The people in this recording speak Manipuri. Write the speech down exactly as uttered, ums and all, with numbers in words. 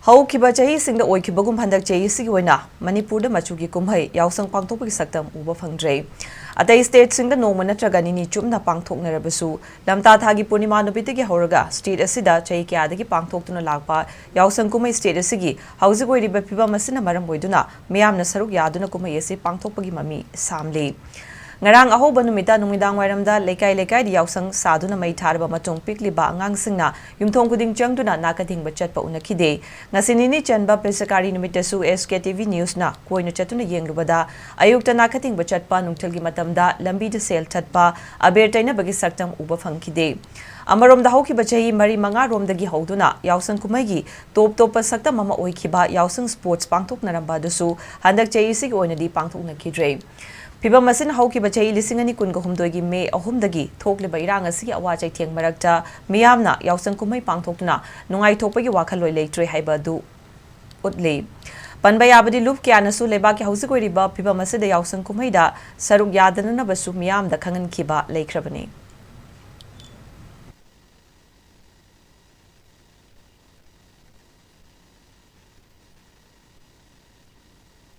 ꯍꯧꯈꯤꯕ ꯆꯍꯤꯁꯤꯡꯗ ꯑꯣꯏꯈꯤꯕꯒꯨꯝ ꯍꯟꯗꯛ ꯆꯍꯤꯁꯤꯒꯤ ꯑꯣꯏꯅ ꯃꯅꯤꯄꯨꯔꯗ ꯃꯆꯨꯒꯤ ꯀꯨꯝꯍꯩ ꯌꯥꯎꯁꯪ ꯄꯥꯡꯊꯣꯛꯄꯒꯤ ꯁꯛꯇꯝ ꯎꯕ ꯐꯪꯗ꯭ꯔꯦ꯫ ꯑꯇꯩ ꯁ꯭ꯇꯦꯠꯁꯤꯡꯗ ꯅꯣꯡꯃ ꯅꯠꯇ꯭ꯔꯒ ꯅꯤꯅꯤ ꯆꯨꯞꯅ ꯄꯥꯡꯊꯣꯛꯅꯔꯕꯁꯨ, ꯂꯝꯇꯥ ꯊꯥꯒꯤ ꯄꯨꯔꯅꯤꯃꯥ ꯅꯨꯃꯤꯠꯇꯒꯤ ꯍꯧꯔꯒ ꯁ꯭ꯇꯦꯠ ꯑꯁꯤꯗ ꯆꯍꯤ ꯀꯌꯥꯗꯒꯤ ꯄꯥꯡꯊꯣꯛꯇꯨꯅ ꯂꯥꯛꯄ ꯌꯥꯎꯁꯪ ꯀꯨꯝꯍꯩ ꯁ꯭ꯇꯦꯠ ꯑꯁꯤꯒꯤ ꯍꯧꯖꯤꯛ ꯑꯣꯏꯔꯤꯕ ꯐꯤꯕꯝ ꯑꯁꯤꯅ ꯃꯔꯝ ꯑꯣꯏꯗꯨꯅ ꯃꯤꯌꯥꯝꯅ ꯁꯔꯨꯛ ꯌꯥꯗꯨꯅ ꯀꯨꯝꯍꯩ ꯑꯁꯤ ꯄꯥꯡꯊꯣꯛꯄꯒꯤ ꯃꯃꯤ ꯁꯥꯝꯂꯤ꯫ ꯉꯔꯥꯡ ꯑꯍꯧꯕ ꯅꯨꯃꯤꯠꯇ ꯅꯨꯃꯤꯗꯥꯡ ꯋꯥꯏꯔꯝꯗ ꯂꯩꯀꯥꯏ ꯂꯩꯀꯥꯏꯗ ꯌꯥꯎꯁꯪ ꯁꯥꯗꯨꯅ ꯃꯩ ꯊꯥꯔꯕ ꯃꯇꯨꯡ, ꯄꯤꯛꯂꯤꯕ ꯑꯉꯥꯡꯁꯤꯡꯅ ꯌꯨꯝꯊꯣꯡ ꯈꯨꯗꯤꯡ ꯆꯪꯗꯨꯅ ꯅꯥꯀꯊꯤꯡꯕ ꯆꯠꯄ ꯎꯅꯈꯤꯗꯦ꯫ ꯉꯁꯤ ꯅꯤꯅꯤ ꯆꯟꯕ ꯄꯦꯁꯀꯥꯔꯤ ꯅꯨꯃꯤꯠꯇꯁꯨ SKTV Newsꯅ ꯀꯣꯏꯅ ꯆꯠꯇꯨꯅ ꯌꯦꯡꯂꯨꯕꯗ, ꯑꯌꯨꯛꯇ ꯅꯥꯀꯊꯤꯡꯕ ꯆꯠꯄ, ꯅꯨꯡꯊꯤꯜꯒꯤ ꯃꯇꯝꯗ ꯂꯝꯕꯤꯗ ꯁꯦꯜ ꯊꯠꯄ, ꯑꯕꯦꯔ ꯇꯩꯅꯕꯒꯤ ꯁꯛꯇꯝ ꯎꯕ ꯐꯪꯈꯤꯗꯦ꯫ ꯑꯃꯔꯣꯝꯗ, ꯍꯧꯈꯤꯕ ꯆꯍꯤ ꯃꯔꯤ ꯃꯉꯥꯔꯣꯝꯗꯒꯤ ꯍꯧꯗꯨꯅ ꯌꯥꯎꯁꯪ ꯀꯨꯝꯍꯩꯒꯤ ꯇꯣꯞ ꯇꯣꯞꯄ ꯁꯛꯇꯝ ꯑꯃ ꯑꯣꯏꯈꯤꯕ ꯌꯥꯎꯁꯪ ꯁ꯭ꯄꯣꯔꯠꯁ ꯄꯥꯡꯊꯣꯛꯅꯔꯝꯕ ꯑꯗꯨꯁꯨ ꯍꯟꯗꯛ ꯆꯍꯤꯁꯤꯒꯤ ꯑꯣꯏꯅꯗꯤ ꯄꯥꯡꯊꯣꯛꯅꯈꯤꯗ꯭ꯔꯦ꯫ ꯐꯤꯕꯝ ꯑꯁꯤꯅ ꯍꯧꯈꯤꯕ ꯆꯍꯤ ꯂꯤꯁꯤꯡ ꯑꯅꯤ ꯀꯨꯟꯒ ꯍꯨꯝꯗꯣꯏꯒꯤ ꯃꯦ ꯑꯍꯨꯝꯗꯒꯤ ꯊꯣꯛꯂꯤꯕ ꯏꯔꯥꯡ ꯑꯁꯤꯒꯤ ꯑꯋꯥ ꯆꯩꯊꯦꯡ ꯃꯔꯛꯇ ꯃꯤꯌꯥꯝꯅ ꯌꯥꯎꯁꯪ ꯀꯨꯝꯍꯩ ꯄꯥꯡꯊꯣꯛꯇꯨꯅ ꯅꯨꯡꯉꯥꯏꯊꯣꯛꯄꯒꯤ ꯋꯥꯈꯜꯂꯣꯟ ꯂꯩꯇ꯭ꯔꯦ ꯍꯥꯏꯕ ꯑꯗꯨ ꯎꯠꯂꯤ꯫ ꯄꯟꯕ ꯌꯥꯕꯗꯤ, ꯂꯨꯞ ꯀꯌꯥꯅꯁꯨ ꯂꯩꯕꯥꯛꯀꯤ ꯍꯧꯖꯤꯛ ꯑꯣꯏꯔꯤꯕ ꯐꯤꯕꯝ ꯑꯁꯤꯗ ꯌꯥꯎꯁꯪ ꯀꯨꯝꯍꯩꯗ ꯁꯔꯨꯛ ꯌꯥꯗꯅꯅꯕꯁꯨ ꯃꯤꯌꯥꯝꯗ ꯈꯪꯍꯟꯈꯤꯕ ꯂꯩꯈ꯭ꯔꯕꯅꯤ꯫